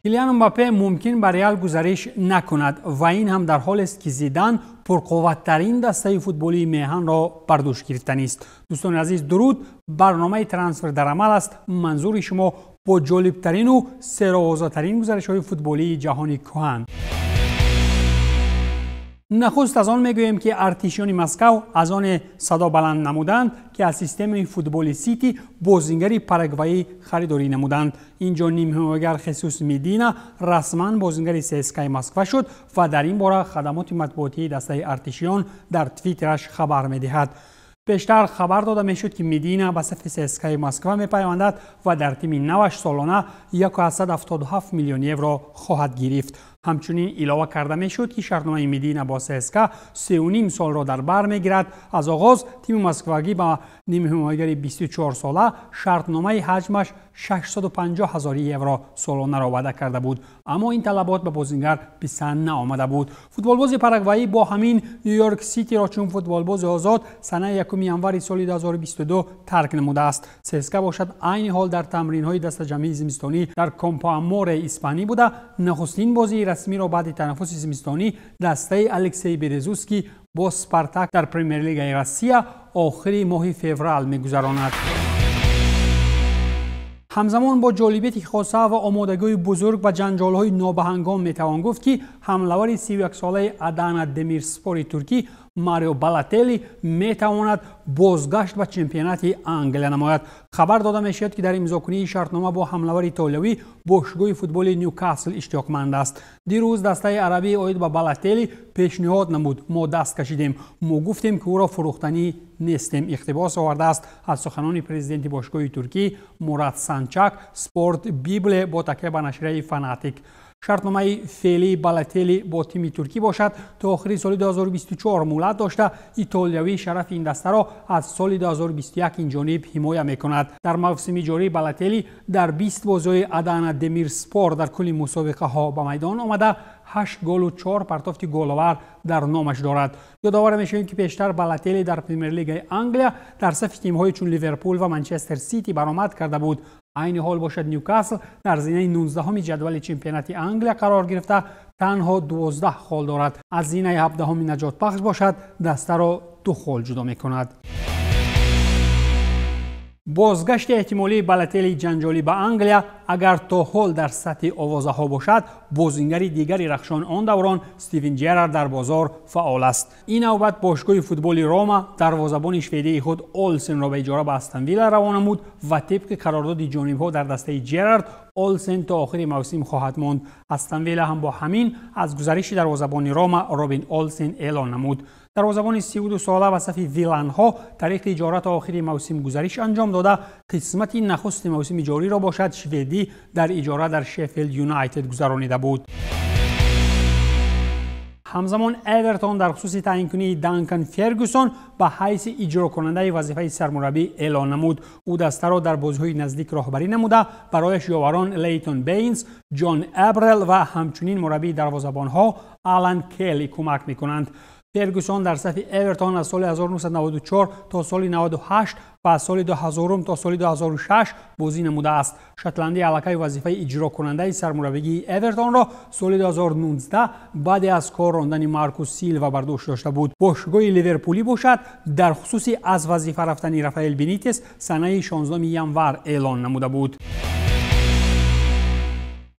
Килиан Мбаппе мумкин ба Реал гузариш накунад ва ин ҳам дар ҳолест, ки Зидан пурқувваттарин дастаи футболии меҳанро бар дӯш гирифтанист. Дӯстони азиз, дуруд! Барномаи «Трансфер дар амал» аст, манзури шумо бо ҷолибтарину серовозатарин гузаришҳои футболии ҷаҳони кӯҳан. Нахуст аз он мегӯем, ки артишиёни Москав аз оне садо баланд намуданд, ки аз системаи футболи Сити бозингари парагваӣ харидорӣ намуданд. Инҷо нимҳимоягар Хесус Медина расман бозингари ЦСКАи Москва шуд ва дар ин бора хадамоти матбуотии дастаи артишиён дар твиттераш хабар медиҳад. Пештар хабар дода мешуд, ки Медина ба сафи ЦСКАи Москва мепайвандад ва дар тими наваш солона 177 миллион евро хоҳад гирифт. Ҳамчунин илова карда мешуд, ки шартномаи Медина бо ЦСКА 3,5 солро дар бар мегирад. Аз оғоз тими москвагӣ ба нимҳимоягари 24-сола шартномаи ҳаҷмаш 650 ҳазори евро солонаро ваъда карда буд, аммо ин талабот ба бозингар писанд наомада буд. Футболбози парагваӣ бо ҳамин Нью-Йорк Ситиро чун футболбози озод санаи 1 январи соли 2022 тарк намудааст. ЦСКА бошад, айни ҳол дар тамринҳои дастаҷамъии зимистонӣ дар Кампоаморе испанӣ буда, нахустин бозии расмиро баъди танаффуси зимистонӣ дастаи Алексей Березуский бо Спартак дар Премер-лигаи Россия охири моҳи феврал мегузаронад. Ҳамзамон бо ҷолибияти хоса ва омодагии бузург ба ҷанҷолҳои нобаҳангом метавон гуфт, ки ҳамлавари 31-солаи Адана Демирспори туркӣ Марио Балотелли метавонад бозгашт ба чемпионати Англия намояд. Хабар дода мешавад, ки дар имзокунии шартнома бо ҳамлавари итолиявӣ бошгоҳи футболи Нюкасл иштиёқманд аст. Дирӯз дастаи арабӣ оид ба Балотелли пешниҳод намуд, мо даст кашидем, мо гуфтем, ки ӯро фурӯхтанӣ нестем, иқтибос овардааст аз суханони президенти бошгоҳи туркӣ Мурат Санчак Спорт Библе бо такя ба нашрияи Фанатик. Шартномаи феълии Балотелли бо тими туркӣ бошад, то охири соли 2024 муҳлат дошта, итолиявӣ шарафи ин дастаро аз соли 2021 инҷониб ҳимоя мекунад. Дар мавсими ҷорӣ Балотелли дар 20 бозиҳои Адана Демирспор дар кулли мусобиқаҳо ба майдон омада, 8 голу 4 партофти головар дар номаш дорад. Ёдовар мешавем, ки пештар Балотелли дар Премер-лигаи Англия дар сафи тимҳои чун Ливерпул ва Манчестер Сити баромад карда буд. Айни ҳол бошад, Нюкасл дар зинаи 19-уми ҷадвали чемпионати Англия қарор гирифта, танҳо 12 хол дорад. Аз зинаи 17-уми наҷотбахш бошад, дастаро 2 хол ҷудо мекунад. Бозгашти эҳтимолии Балотелли ҷанҷолӣ ба Англия агар то ҳол дар сатҳи овозаҳо бошад, бозингари дигари рахшон он даврон Стивен Джерард дар бозор фаъол аст. Ин навбат бошгоҳи футболи Рома дарвозабони шведии худ Олсенро ба иҷора ба Астон Вилла равон намуд ва тибқи қарордоди ҷонибҳо дар дастаи Джерард Олсен то охири мавсим хоҳад монд. Астон Вилла ҳам бо ҳамин аз гузариши дарвозабони Рома Робин Олсен эълон намуд. Дарвозабони 32-сола ба сафи виланҳо тариқи иҷора то охири мавсим гузариш анҷом дода, қисмати нахусти мавсими ҷориро бошад, шведӣ дар иҷора дар Шеффилд Юнайтед гузаронида буд. Ҳамзамон Эвертон дар хусуси таъинкунии Данкан Фергюсон ба ҳайси иҷрокунандаи вазифаи сармураббӣ эълон намуд. Ӯ дастаро дар бозиҳои наздик роҳбарӣ намуда, барояш ёварон Лейтон Бейнс, Ҷон Эбрел ва ҳамчунин мураббии дарвозабонҳо Алан Келли кӯмак мекунанд. Фергюсон дар сафи Эвертон аз соли 1994 то соли 98 ва аз соли 2000 то соли 2006 бозӣ намудааст. Шотландӣ аллакай вазифаи иҷрокунандаи сармураббигии Эвертонро соли 2019 баъде аз кор рондани Маркус Силва бар дӯш дошта буд. Бошгоҳи ливерпулӣ бошад, дар хусуси аз вазифа рафтани Рафаэл Бенитес санаи 16 январ эълон намуда буд.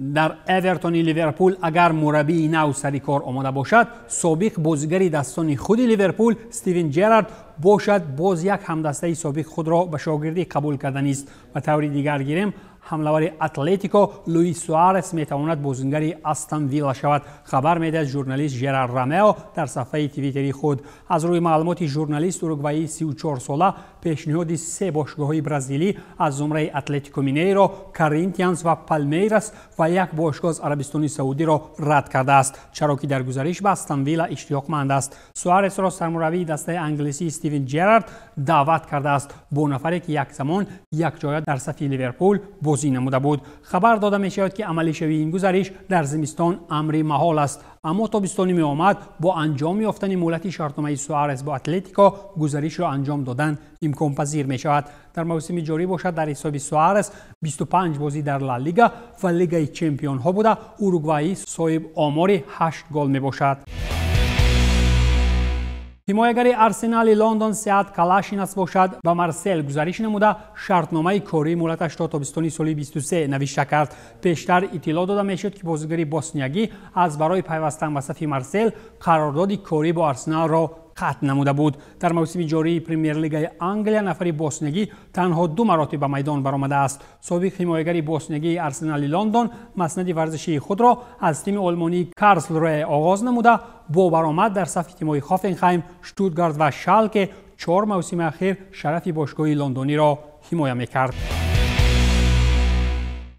Дар Эвертони Ливерпул агар мураббии нав сари кор омода бошад, собиқ бозигари дастони худи Ливерпул Стивен Джерард бошад, боз як ҳамдастаи собиқ худро ба шогирдӣ қабул карданист. Ба таври дигар гирем, ҳамлавари Атлетико Луис Суарес метавонад бозингари Астон Вилла шавад, хабар медиҳад журналист Жерар Ромео дар сафҳаи твиттери худ. Аз рӯи маълумоти журналист, уругваии 34-сола пешниҳоди се бошгоҳҳои бразилӣ аз зумраи Атлетико Минейро, Коринтианс ва Палмейрас ва як бошгоҳ аз Арабистони Саудиро рад кардааст, чаро ки дар гузариш ба Астон Вилла иштиёқманд аст. Суаресро сармураббии дастаи англисии Стивен Джерард даъват кардааст, бо нафаре ки як замон якҷоя дар сафи Ливерпул бозӣ бозӣ намуда буд. Хабар дода мешавад, ки амалишавии ин гузариш дар зимистон амри маҳол аст, аммо тобистони меомад бо анҷом ёфтани муҳлати шартномаи Суарес бо Атлетико гузаришро анҷом додан имконпазир мешавад. Дар мавсими ҷорӣ бошад, дар ҳисоби Суарес 25 бозӣ дар Ла Лига ва Лигаи Чемпионҳо буда, уругвайӣ соҳиб омори 8 гол мебошад. Ҳимоягари Арсенали Лондон Сеат Калашинас бошад, ба Марсел гузариш намуда, шартномаи кории муҳлаташ то тобистони соли 23 навишта кард. Пештар иттилоъ дода мешуд, ки бозигари босниягӣ аз барои пайвастан ба сафи Марсел қарордоди корӣ бо Арсеналро қатъ намуда буд. Дар мавсими ҷории Премер-лигаи Англия нафари боснягӣ танҳо 2 маротиба ба майдон баромадааст. Собиқ ҳимоягари боснягии Арсенали Лондон маснади варзишии худро аз тими олмонии Карлсруэ оғоз намуда, бо баромад дар сафи тимҳои Хофенхайм, Штутгарт ва Шалке 4 мавсими ахир шарафи бошгоҳи лондониро ҳимоя мекард.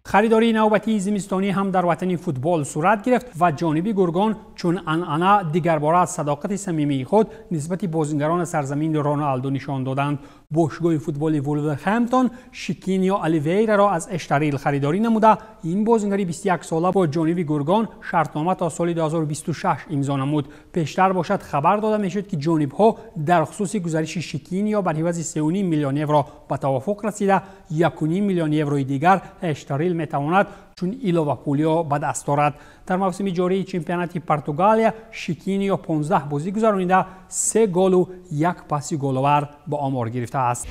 Харидории навбатии зимистонӣ ҳам дар ватани футбол сурат гирифт ва ҷониби гургон чун анъана дигарбора аз садоқати самимии худ нисбати бозингарони сарзамини Роналду нишон доданд. Бошгоҳи футболи Вулверхэмптон Шикинио Оливейраро аз Эштарил харидорӣ намуда, ин бозингари 21 сола бо ҷониби гургон шартнома то соли 2026 имзо намуд. Пештар бошад, хабар дода мешуд, ки ҷонибҳо дар хусуси гузариши Шикинио бар ҳивази 3,5 миллион евро ба тавофуқ расида, 1,5 миллион еврои дигар Эштарил метавонад чун иловапулиё ба даст орад. Дар мавсими ҷории чемпионати Португалия Шикинио 15 бозӣ гузаронида, се голу як паси головар ба омор гирифтааст.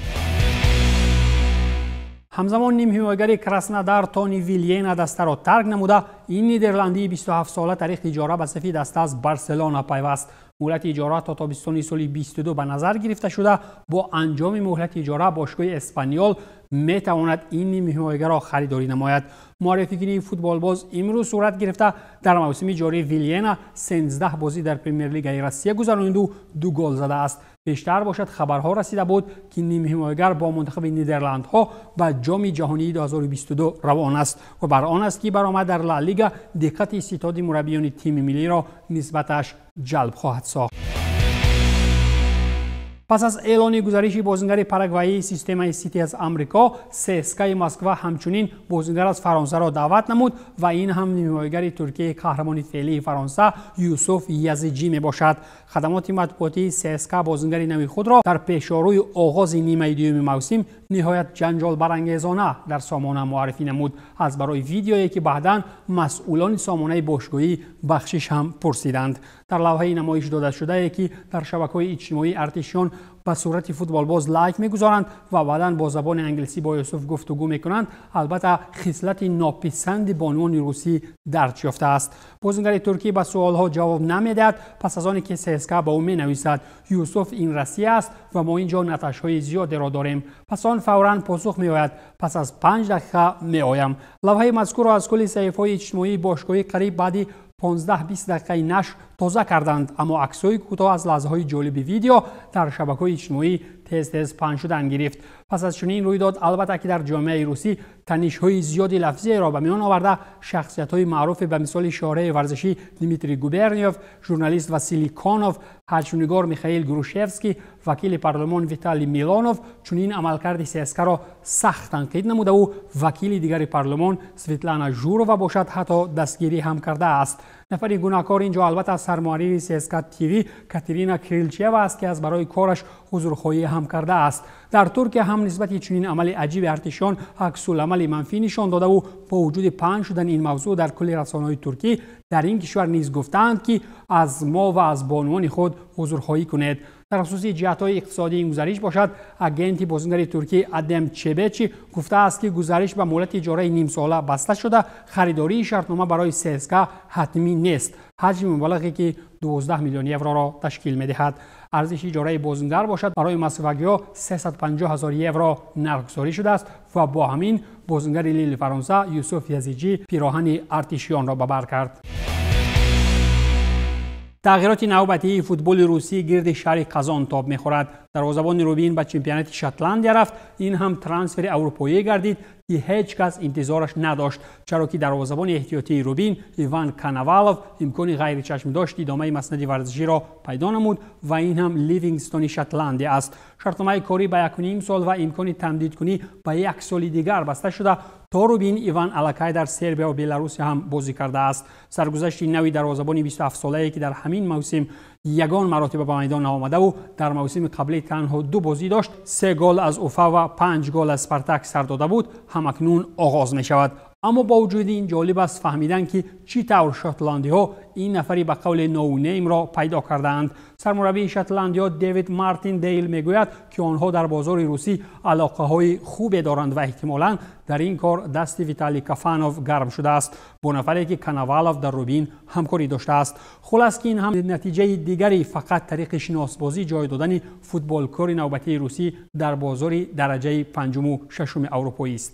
Ҳамзамон нимҳимоягари Краснодар Тони Вилйена дастаро тарк намуда, ин нидерландии 27сола тариқи иҷора ба сафи даста аз Барселона пайваст. Муҳлати иҷора то тобистони соли 22 ба назар гирифта шуда, бо анҷоми муҳлати иҷора бошгоҳи Эспаниол метавонад ин нимҳимоягаро харидорӣ намояд. Муаррификунии футболбоз имрӯз сурат гирифта, дар мавсими ҷории Вилйена 13 бозӣ дар Премер-лигаи Россия гузарониду 2 гол задааст. Пештар бошад, хабарҳо расида буд, ки нимҳимоягар бо мунтахаби Нидерландҳо ба Ҷоми ҷаҳонии 2022 равон аст ва бар он аст, ки баромад дар Ла Лига диққати ситоди мураббиёни тими миллиро нисбаташ ҷалб хоҳад сохт. Пас аз эълони гузариши бозингари парагваии системаи Сити аз Амрико, ЦСКАи Москва ҳамчунин бозингар аз Фаронсаро даъват намуд ва ин ҳам нимҳимоягари Туркияи қаҳрамони феълии Фаронса Юсуф Язиҷӣ мебошад. Хадамоти матбуотии ЦСКА бозингари нави худро дар пешорӯи оғози нимаи дуюми мавсим ниҳоят ҷанҷолбарангезона дар сомона муаррифӣ намуд, аз барои видеое, ки баъдан масъулони сомонаи бошгоҳӣ бахшиш ҳам пурсиданд. Дар лавҳаи намоиш додашудае, ки дар шабакаҳои иҷтимоӣ артишиён ба сурати футболбоз лайк мегузоранд ва баъдан бо забони англисӣ бо Юсуф гуфтугӯ мекунанд, албатта, хислати нописанди бонувони русӣ дарҷ ёфтааст. Бозингари туркӣ ба суолҳо ҷавоб намедиҳад. Пас аз оне ки ЦСКА ба ӯ менависад: «Юсуф, ин Россия аст ва мо ин ҷо наташҳои зиёдеро дорем», пас он фавран посух меояд: «Пас аз 5 дақиқа меоям». Лавҳаи мазкурро аз кулли саҳифаҳои иҷтимоии бошгоҳӣ қариб баъди 15-20 дақиқаи нашр тоза карданд, аммо аксҳои кӯтоҳ аз лаҳзаҳои ҷолиби видео дар шабакаҳои иҷтимоӣ тез тез паҳн шудан гирифт. Пас аз чунин рӯйдод, албатта, ки дар ҷомеаи русӣ танишҳои зиёди лафзиеро ба миён оварда, шахсиятҳои маъруфе ба мисоли шоҳраи варзишӣ Дмитрий Губерниев, журналист Василий Конов, ҳаҷвнигор Михаил Грушевский, вакили парлумон Виталий Милонов чунин амалкарди ЦСКАро сахт танқид намудаву вакили дигари парлумон Светлана Журова бошад, ҳатто дастгирӣ ҳам кардааст. Нафари гунаҳкор ин ҷо, албатта, сармуҳаррири ЦСКА ТВ Катерина Крилчева аст, ки аз барои кораш узрхоҳӣ ҳам кардааст. Дар Туркия ҳам нисбати чунин амали аҷиби артишон аксуламали манфӣ нишон додаву бо вуҷуди паҳн шудани ин мавзӯъ дар кулли расонаҳои туркӣ, дар ин кишвар низ гуфтаанд, ки аз мо ва аз бонувони худ узрхоҳӣ кунед. Дар хусуси ҷиҳатҳои иқтисодии ин гузариш бошад, агенти бозингари туркӣ Адем Чебечи гуфтааст, ки гузариш ба муҳлати иҷораи нимсола баста шуда, харидории шартнома барои ЦСКА ҳатмӣ нест. Ҳаҷми мубаллағе, ки 12 миллион евроро ташкил медиҳад. Арзиши иҷораи бозингар бошад, барои москвагиҳо 350 ҳазор евро нархгузорӣ шудааст ва бо ҳамин бозингари Лили Фаронса Юсуф Язиҷӣ пироҳани артишиёнро ба бар кард. Тағйироти навбатии футболи русӣ гирди шаҳри Қазон тоб мехӯрад. Дарвозабони Рубин ба чемпионати Шотландия рафт. Ин ҳам трансфери аврупоӣ гардид. ки ҳеҷ кас интизораш надошт, чаро ки дарвозабони эҳтиётии Рубин Иван Коновалов имкони ғайричашмдошти идомаи маснади варзиширо пайдо намуд ва ин ҳам Ливингстони Шотландия аст. Шартномаи корӣ ба 1,5 сол ва имкони тамдидкунӣ ба 1 соли дигар баста шуда, то Рубин Иван аллакай дар Сербия ва Беларусия ҳам бозӣ кардааст. Саргузашти нави дарвозабони 27-солае, ки дар ҳамин мавсим ягон маротиба ба майдон наомадаву дар мавсими қаблӣ танҳо 2 бозӣ дошт, 3 гол аз Уфа ва 5 гол аз Спартак сар дода буд, ҳамакнун оғоз мешавад. Аммо бо вуҷуди ин ҷолиб аст фаҳмидан, ки чӣ тавр шотландиҳо ин нафари ба қавли ноунеймро пайдо кардаанд. Сармураббии шотландиҳо Дэвид Мартин Дейл мегӯяд, ки онҳо дар бозори русӣ алоқаҳои хубе доранд ва эҳтимолан дар ин кор дасти Виталий Кафанов гарм шудааст, бо нафаре ки Коновалов дар Рубин ҳамкорӣ доштааст. Хулас ки ин ҳам натиҷаи дигари фақат тариқи шиносбозӣ ҷой додани футболкори навбатии русӣ дар бозори дараҷаи 5-уму 6-уми аврупоӣ аст.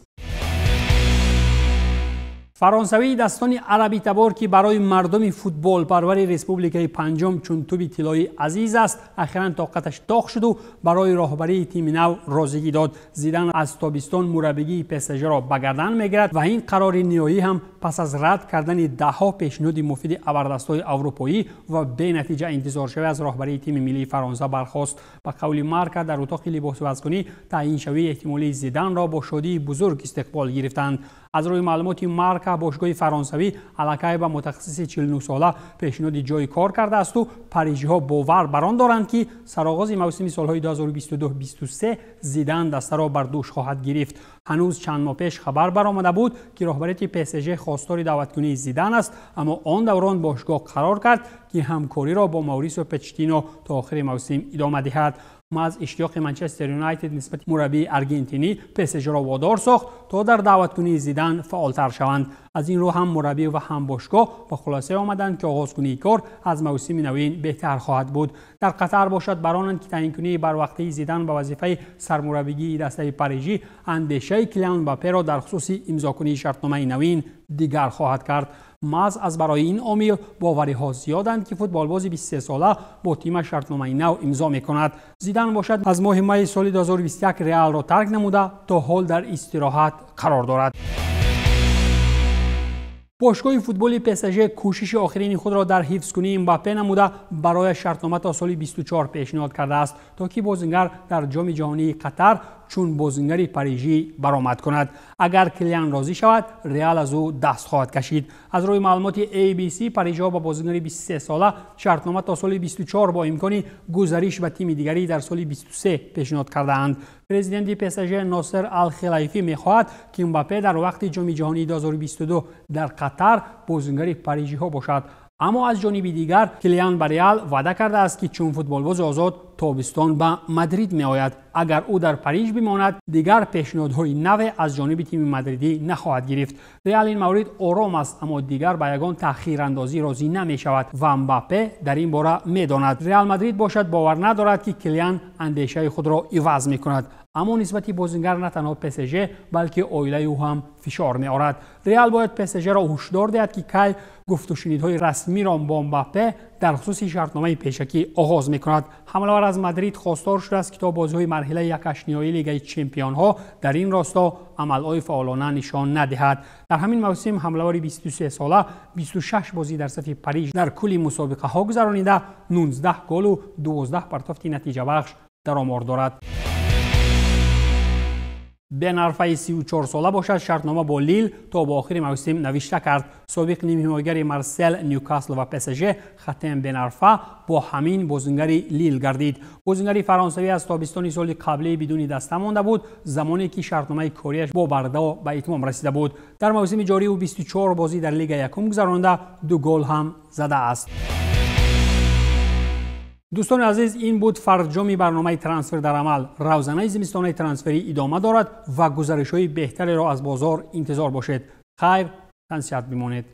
Фаронсавии дастони арабитабор, ки барои мардуми футболпарвари республикаи панҷум чун туби тиллоӣ азиз аст, ахиран тоқаташ тоқ шуду барои роҳбарии тими нав розигӣ дод. Зидан аз тобистон мураббигии ПСЖ-ро ба гардан мегирад ва ин қарори ниҳоӣ ҳам пас аз рад кардани даҳҳо пешниҳоди муфиди абардастҳои аврупоӣ ва бенатиҷа интизоршавӣ аз роҳбарии тими миллии Фаронса бархост. Ба қавли Марка, дар утоқи либосивазкунӣ таъйиншавии эҳтимолии Зиданро бо шодии бузург истиқбол гирифтанд. Аз рӯи маълумоти Марка, бошгоҳи фаронсавӣ аллакай ба мутахассиси 49-сола пешниҳоди ҷои кор кардаасту парижиҳо бовар бар он доранд, ки сароғози мавсими солҳои 2022-23 Зидан дастаро бар дӯш хоҳад гирифт. Ҳанӯз чанд моҳ пеш хабар баромада буд, ки роҳбарияти ПСЖ хостори даъваткунии Зидан аст, аммо он даврон бошгоҳ қарор кард, ки ҳамкориро бо Маурисио Почеттино то охири мавсим идома диҳад. Маҳз иштиёқи Манчестер Юнайтед нисбати мураббии аргентинӣ ПСЖ-ро водор сохт, то дар даъваткунии Зидан фаъолтар шаванд. Аз ин рӯ ҳам мураббӣ ва ҳам бошгоҳ ба хулосае омаданд, ки оғозкунии кор аз мавсими навин беҳтар хоҳад буд. Дар қатар бошад баронанд, ки таъйинкунии барвақтии Зидан ба вазифаи сармураббигии дастаи парижӣ андешаи Килиан Мбапперо дар хусуси имзокунии шартномаи навин дигар хоҳад кард. Маҳз аз барои ин омил бовариҳо зиёданд, ки футболбози 23-сола бо тима шартномаи нав имзо мекунад. Зидан бошад аз моҳи майи соли 2021 Реалро тарк намуда, то ҳол дар истироҳат қарор дорад. Бошгоҳи футболи ПСЖ кӯшиши охирини худро дар ҳифзкунии Мбаппе намуда, барои шартнома то соли 24 пешниҳод кардааст, то ки бозингар дар Ҷоми ҷаҳонии Қатар чун бозингари парижӣ баромад кунад. Агар Килиан розӣ шавад, Реал аз ӯ даст хоҳад кашид. Аз рӯи маълумоти ABC, парижиҳо ба бозингари 23-сола шартнома то соли 24 бо имкони гузариш ба тими дигарӣ дар соли 23 пешниҳод кардаанд. Президенти ПСЖ Носер Ал-Хелайфӣ мехоҳад, ки Мбаппе дар вақти Ҷоми ҷаҳонии 2022 дар Қатар бозингари парижиҳо бошад. Аммо аз ҷониби дигар Килиан ба Реал ваъда кардааст, ки чун футболбози озод тобистон ба Мадрид меояд. Агар ӯ дар Париж бимонад, дигар пешниҳодҳои наве аз ҷониби тими мадридӣ нахоҳад гирифт. Реал ин маврид ором аст, аммо дигар ба ягон таъхирандозӣ розӣ намешавад ва Мбаппе дар ин бора медонад. Реал Мадрид бошад бовар надорад, ки Килиан андешаи худро иваз мекунад. Аммо нисбати бозингар на танҳо ПСЖ, балки оилаи ӯ ҳам фишор меорад. Реал бояд ПСЖ-ро ҳушдор диҳад, ки кай гуфтушунидҳои расмиро бо Мбаппе дар хусуси шартномаи пешакӣ оғоз мекунад. Ҳамлавар аз Мадрид хостор шудааст, ки то бозиҳои марҳилаи якҳаштниҳоии Лигаи чемпионҳо дар ин росто амалҳои фаъолона нишон надиҳад. Дар ҳамин мавсим ҳамлавари 23-сола 26 бозӣ дар сафи Париж дар кулли мусобиқаҳо гузаронида, 19 голу 12 партофти натиҷабахш дар омор дорад. Бен Арфаи 34-сола бошад шартнома бо Лил то ба охири мавсим навишта кард. Собиқ нимҳимоягари Марсел, Нюкасл ва ПСЖ Хатем Бен Арфа бо ҳамин бозингари Лил гардид. Бозингари фаронсавӣ аз тобистони соли қаблӣ бидуни даста монда буд, замоне ки шартномаи кориаш бо Бардо ба итмом расида буд. Дар мавсими ҷорӣ ӯ 24 бозӣ дар Лига якум гузаронда, 2 гол ҳам задааст. Дӯстони азиз, ин буд фарҷоми барномаи Трансфер дар амал. Равзанаи зимистонаи трансферӣ идома дорад ва гузаришҳои беҳтареро аз бозор интизор бошед. Хайр, тансиҳат бимонед.